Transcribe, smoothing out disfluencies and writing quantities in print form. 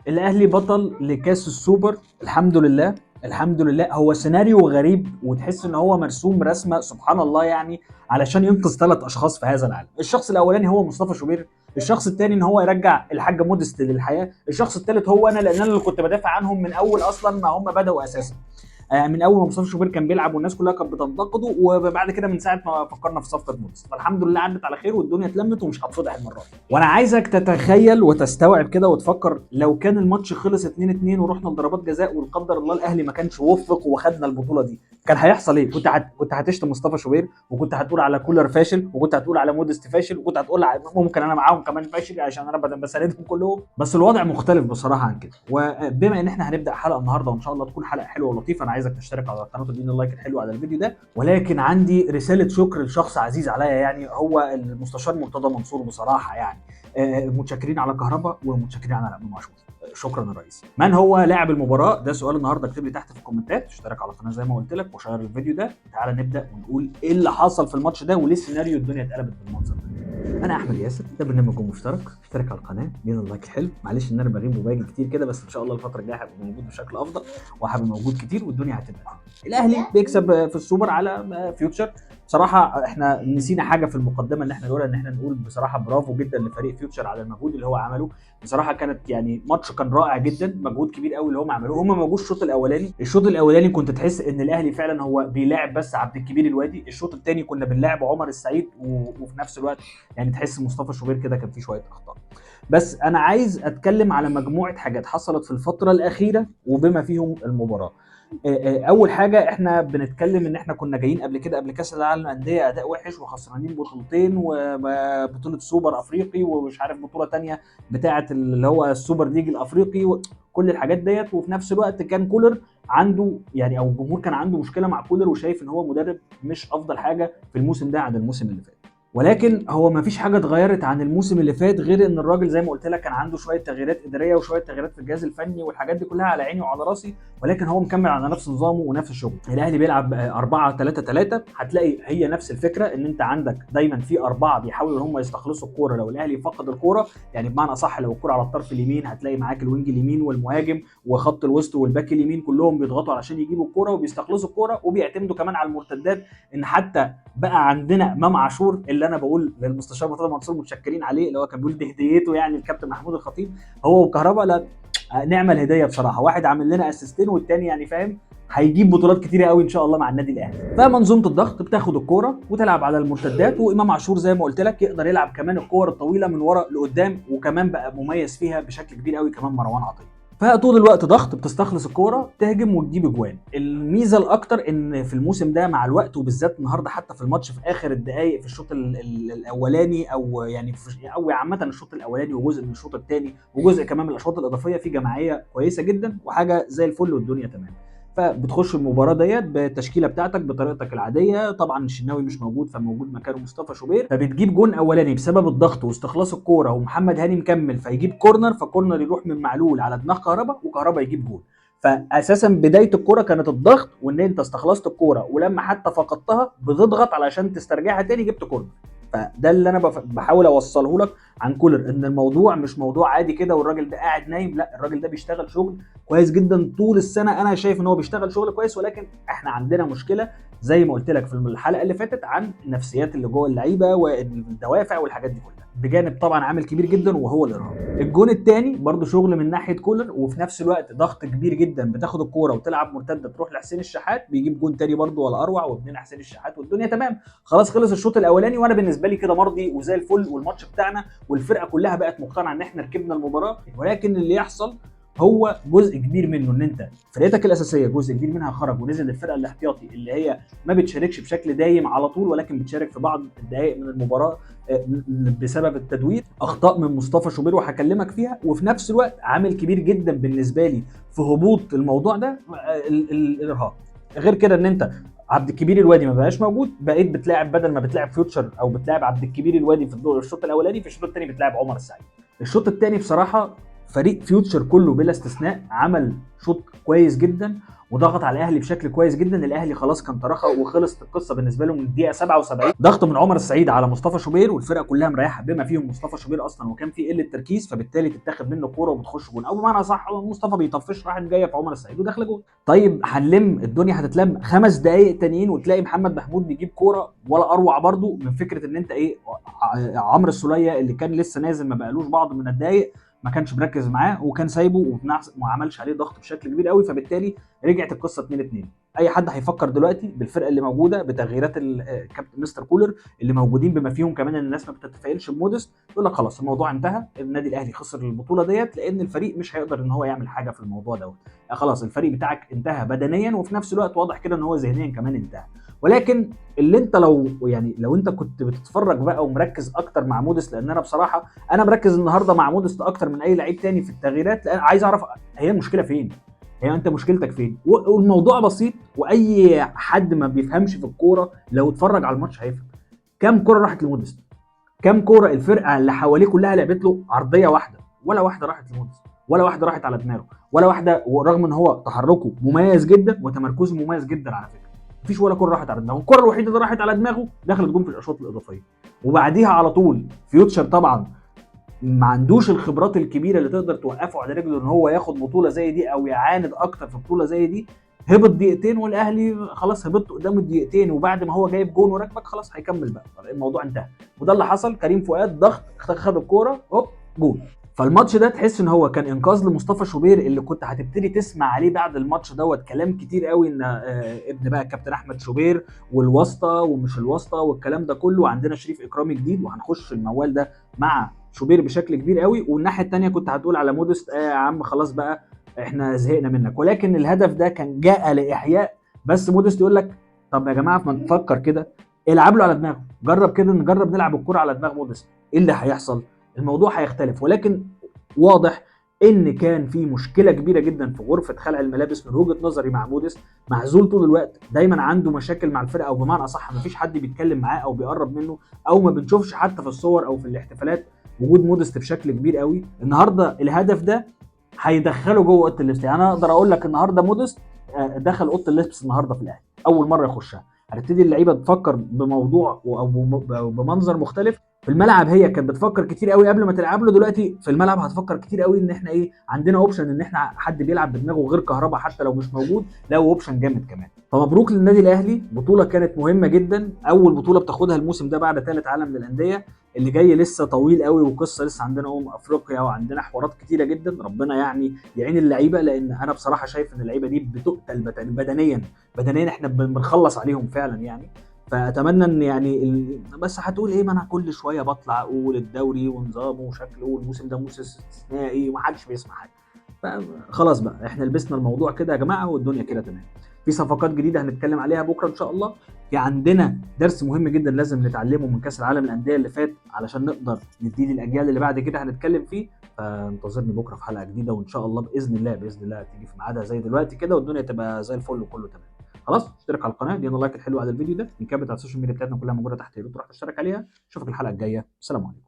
الاهلي بطل لكاس السوبر، الحمد لله الحمد لله. هو سيناريو غريب وتحس ان هو مرسوم رسمه سبحان الله، يعني علشان ينقذ 3 اشخاص في هذا العالم. الشخص الاولاني هو مصطفى شوبير، الشخص الثاني ان هو يرجع الحاج مودست للحياة، الشخص الثالث هو انا، لان انا اللي كنت بدافع عنهم من اول اصلا ما هم بداوا اساسا. من اول ما مصطفى شوبير كان بيلعب والناس كلها كانت بتنتقده، وبعد كده من ساعة ما فكرنا في صفقة مودست، فالحمد لله عدت على خير والدنيا اتلمت ومش هتفضح المرة دي. وانا عايزك تتخيل وتستوعب كده وتفكر لو كان الماتش خلص 2-2 ورحنا لضربات جزاء ولا قدر الله الاهلي ما كانش وفق وخدنا البطولة دي، كان هيحصل ايه؟ كنت هتشتم مصطفى شوبير، وكنت هتقول على كولر فاشل، وكنت هتقول على مودست فاشل، وكنت هتقول على ممكن انا معاهم كمان فاشل عشان انا بساندهم كلهم. بس الوضع مختلف بصراحة عن كده. وبما ان احنا هنبدا حلقة النهارده وان شاء الله تكون حلقة حلوة ولطيفة، انا عايزك تشترك على القناة وتديني ال like الحلو على الفيديو ده. ولكن عندي رسالة شكر لشخص عزيز عليا، يعني هو المستشار مرتضى منصور. بصراحة يعني متشكرين على كهرباء ومتشكرين على امام عاشور. شكرا يا ريس. من هو لاعب المباراة؟ ده سؤال النهارده، اكتب لي تحت في الكومنتات، اشترك على القناة زي ما قلت لك، وشير الفيديو ده. تعالى نبدا ونقول ايه اللي حصل في الماتش ده وليه السيناريو الدنيا اتقلبت بالمنظر ده. انا احمد ياسر، ده برنامج مشترك. اشترك على القناة، دينا ال like الحلو. معلش ان انا بغيب وباجي كتير كده، بس ان شاء الله الفترة الجاية هبقى موجود بشكل افضل وهبقى موجود كتير والدنيا هتبقى تمام. الاهلي بيكسب في السوبر على فيوتشر. بصراحة احنا نسينا حاجة في المقدمة اللي احنا نقولها، ان احنا نقول بصراحة برافو جدا لفريق فيوتشر على المجهود اللي هو عمله. بصراحة كانت يعني ماتش كان رائع جدا، مجهود كبير قوي اللي هم عملوه. هم ما جوش الشوط الاولاني، الشوط الاولاني كنت تحس ان الاهلي فعلا هو بيلاعب بس عبد الكبير الوادي. الشوط الثاني كنا بنلاعب عمر السعيد وفي نفس الوقت يعني تحس مصطفى شوبير كده كان فيه شوية اخطاء. بس انا عايز اتكلم على مجموعة حاجات حصلت في الفترة الاخيرة وبما فيهم المباراة. اول حاجة احنا بنتكلم ان احنا كنا جايين قبل كده قبل كاس العالم للاندية اداء وحش وخسرانين بطولتين وبطولة سوبر افريقي ومش عارف بطوله تانية بتاعه اللي هو ال super league الافريقي وكل الحاجات ديت. وفي نفس الوقت كان كولر عنده يعني او الجمهور كان عنده مشكلة مع كولر وشايف ان هو مدرب مش افضل حاجة في الموسم ده عن الموسم اللي فات. ولكن هو ما فيش حاجة اتغيرت عن الموسم اللي فات غير ان الراجل زي ما قلت لك كان عنده شوية تغييرات ادارية وشوية تغييرات في الجهاز الفني والحاجات دي كلها على عيني وعلى راسي، ولكن هو مكمل على نفس نظامه ونفس شغله. الاهلي بيلعب 4-3-3، هتلاقي هي نفس الفكرة ان انت عندك دايما في 4 بيحاولوا ان هم يستخلصوا الكورة لو الاهلي فقد الكورة، يعني بمعنى صح لو الكورة على الطرف اليمين هتلاقي معاك ال wing اليمين والمهاجم وخط الوسط والباك اليمين كلهم بيضغطوا علشان يجيبوا الكورة وبيستخلصوا الكورة، وبيعتمدوا كمان على المرتدات. ان حتى بقى عندنا امام عاشور اللي انا بقول للمستشار مرتضى منصور متشكرين عليه، اللي هو كان بيقول دي هديته يعني الكابتن محمود الخطيب هو وكهربا. لا نعمل هديه بصراحة، واحد عامل لنا اسيستين والتاني يعني فاهم هيجيب بطولات كتيرة قوي ان شاء الله مع النادي الاهلي. فمنظومه الضغط بتاخد الكورة وتلعب على المرتدات، وامام عاشور زي ما قلت لك يقدر يلعب كمان الكور الطويلة من ورا لقدام، وكمان بقى مميز فيها بشكل كبير قوي كمان مروان عطية. فطول الوقت ضغط، بتستخلص الكورة، تهجم وتجيب اجوان. الميزة الاكتر ان في الموسم ده مع الوقت وبالذات النهارده حتى في الماتش في اخر الدقائق في الشوط الاولاني او يعني في او عامة الشوط الاولاني وجزء من الشوط الثاني وجزء كمان من الاشواط الاضافية في جماعية كويسة جدا وحاجه زي الفل والدنيا تمام. فبتخش المباراة ديت بالتشكيله بتاعتك بطريقتك العادية، طبعا الشناوي مش موجود فموجود مكانه مصطفى شوبير، فبتجيب جون اولاني بسبب الضغط واستخلاص الكورة، ومحمد هاني مكمل فيجيب corner، ف corner يروح من معلول على دماغ كهربا وكهربا يجيب جون. فاساسا بداية الكورة كانت الضغط وان انت استخلصت الكورة، ولما حتى فقدتها بتضغط علشان تسترجعها تاني جبت corner. فده اللي انا بحاول اوصله لك عن كولر، ان الموضوع مش موضوع عادي كده والراجل ده قاعد نايم، لا الراجل ده بيشتغل شغل كويس جدا طول السنة. انا شايف ان هو بيشتغل شغل كويس، ولكن احنا عندنا مشكلة زي ما قلت لك في الحلقة اللي فاتت عن النفسيات اللي جوه اللعيبة والدوافع والحاجات دي كلها، بجانب طبعا عامل كبير جدا وهو الارهاق. الجون الثاني برضو شغل من ناحية كولر، وفي نفس الوقت ضغط كبير جدا، بتاخد الكورة وتلعب مرتدة تروح لحسين الشحات بيجيب جون تاني برضو ولا اروع، وابننا حسين الشحات والدنيا تمام. خلاص خلص الشوط الاولاني وانا بالنسبة لي كده مرضي وزي الفل، والماتش بتاعنا والفرقة كلها بقت مقتنعة ان احنا ركبنا المباراة. ولكن اللي يحصل هو جزء كبير منه ان انت فرقتك الاساسية جزء كبير منها خرج ونزل للفرقة الاحتياطي اللي هي ما بتشاركش بشكل دايم على طول، ولكن بتشارك في بعض الدقائق من المباراة بسبب التدوير. اخطاء من مصطفى شوبير وهكلمك فيها، وفي نفس الوقت عامل كبير جدا بالنسبة لي في هبوط الموضوع ده الارهاق. غير كده ان انت عبد الكبير الوادي ما بقاش موجود، بقيت بتلاعب بدل ما بتلاعب فيوتشر او بتلاعب عبد الكبير الوادي في الدور الشوط الاولاني، في الشوط الثاني بتلاعب عمر السعيد. الشوط الثاني بصراحة فريق فيوتشر كله بلا استثناء عمل شوط كويس جدا وضغط على الاهلي بشكل كويس جدا. الاهلي خلاص كان تراخى وخلصت القصة بالنسبة له من الدقيقة 77. ضغط من عمر السعيد على مصطفى شوبير والفرقة كلها مريحه بما فيهم مصطفى شوبير اصلا، وكان في قلة تركيز، فبالتالي تتاخد منه كورة وبتخش جون، او بمعنى صح مصطفى بيطفش راحت جاية في عمر السعيد وداخله جون. طيب هنلم الدنيا، هتتلم 5 دقائق تانيين وتلاقي محمد محمود بيجيب كورة ولا اروع برضو من فكرة ان انت ايه، عمرو السوليه اللي كان لسه نازل ما بقالوش بعض من الدقايق ما كانش مركز معاه وكان سايبه وما عملش عليه ضغط بشكل كبير قوي، فبالتالي رجعت القصة 2-2. اي حد هيفكر دلوقتي بالفرقة اللي موجودة بتغييرات الكابتن مستر كولر اللي موجودين بما فيهم كمان ان الناس ما بتتفائلش بمودست، يقول لك خلاص الموضوع انتهى، النادي الاهلي خسر البطولة ديت لان الفريق مش هيقدر ان هو يعمل حاجة في الموضوع دوت. خلاص الفريق بتاعك انتهى بدنيا، وفي نفس الوقت واضح كده ان هو ذهنيا كمان انتهى. ولكن اللي انت لو يعني لو انت كنت بتتفرج بقى ومركز اكتر مع مودست، لان انا بصراحة انا مركز النهارده مع مودست اكتر من اي لعيب تاني في التغييرات، لان عايز اعرف هي المشكلة فين، هي انت مشكلتك فين. والموضوع بسيط، واي حد ما بيفهمش في الكورة لو اتفرج على الماتش هيفهم. كام كورة راحت لمودست؟ كام كورة الفرقة اللي حواليه كلها لعبت له عرضية واحدة؟ ولا واحدة راحت لمودست، ولا واحدة راحت على دماغه، ولا واحدة، ورغم ان هو تحركه مميز جدا وتمركزه مميز جدا على فكرة، مفيش ولا كورة راحت على دماغه. الكورة الوحيدة اللي راحت على دماغه دخلت جون في الاشواط الاضافية، وبعديها على طول فيوتشر طبعا ما عندوش الخبرات الكبيرة اللي تقدر توقفه على رجله ان هو ياخد بطوله زي دي او يعاند اكتر في بطوله زي دي. هبط دقيقتين والاهلي خلاص هبط قدامه دقيقتين، وبعد ما هو جايب جون وراكبك خلاص هيكمل بقى، الموضوع انتهى. وده اللي حصل، كريم فؤاد ضغط خد الكورة هوب جون. فالماتش ده تحس ان هو كان انقاذ لمصطفى شوبير اللي كنت هتبتدي تسمع عليه بعد الماتش دوت كلام كتير قوي ان ابن بقى كابتن احمد شوبير والواسطه ومش الواسطة والكلام ده كله، وعندنا شريف اكرامي جديد وهنخش الموال ده مع شوبير بشكل كبير قوي. والناحية الثانية كنت هتقول على مودست يا عم خلاص بقى احنا زهقنا منك، ولكن الهدف ده كان جاء لاحياء بس مودست يقول لك طب يا جماعة ما نفكر كده، العب له على دماغه، جرب كده، نجرب نلعب الكره على دماغ مودست، ايه اللي هيحصل؟ الموضوع هيختلف. ولكن واضح ان كان في مشكلة كبيرة جدا في غرفة خلع الملابس من وجهه نظري مع مودست، معزول طول الوقت، دايما عنده مشاكل مع الفرقة، او بمعنى اصح مفيش حد بيتكلم معاه او بيقرب منه، او ما بنشوفش حتى في الصور او في الاحتفالات وجود مودست بشكل كبير قوي. النهارده الهدف ده هيدخله جوه اوضة اللبس، يعني انا اقدر اقول لك النهارده مودست دخل اوضة اللبس النهارده في الاهلي اول مرة يخشها. هتبتدي اللعيبة تفكر بموضوع او بمنظر مختلف في الملعب. هي كانت بتفكر كتير قوي قبل ما تلعب له، دلوقتي في الملعب هتفكر كتير قوي ان احنا ايه، عندنا option ان احنا حد بيلعب بدماغه غير كهربا حتى لو مش موجود، لا option جامد كمان. فمبروك للنادي الاهلي، بطوله كانت مهمة جدا، اول بطوله بتاخدها الموسم ده بعد ثالث عالم للاندية. اللي جاي لسه طويل قوي، وقصة لسه عندنا افريقيا وعندنا حوارات كتيرة جدا. ربنا يعني يعين اللعيبة، لان انا بصراحة شايف ان اللعيبة دي بتقتل بدنيا، بدنيا احنا بنخلص عليهم فعلا يعني. فاتمنى ان يعني بس هتقول ايه، ما انا كل شوية بطلع اقول الدوري ونظامه وشكله والموسم ده موسم استثنائي ومحدش بيسمع حاجة. فخلاص بقى احنا لبسنا الموضوع كده يا جماعة والدنيا كده تمام. في صفقات جديدة هنتكلم عليها بكره ان شاء الله. في عندنا درس مهم جدا لازم نتعلمه من كاس العالم للاندية اللي فات علشان نقدر نديه للاجيال اللي بعد كده هنتكلم فيه. فانتظرني بكره في حلقة جديدة، وان شاء الله باذن الله باذن الله تيجي في ميعادها زي دلوقتي كده، والدنيا تبقى زي الفل وكله تمام. خلاص اشترك على القناة، ادينا like الحلو على الفيديو ده، نكبت على ال social media بتاعتنا كلها موجودة تحت، يا ريت تروح تشترك عليها. اشوفك الحلقة الجاية، السلام عليكم.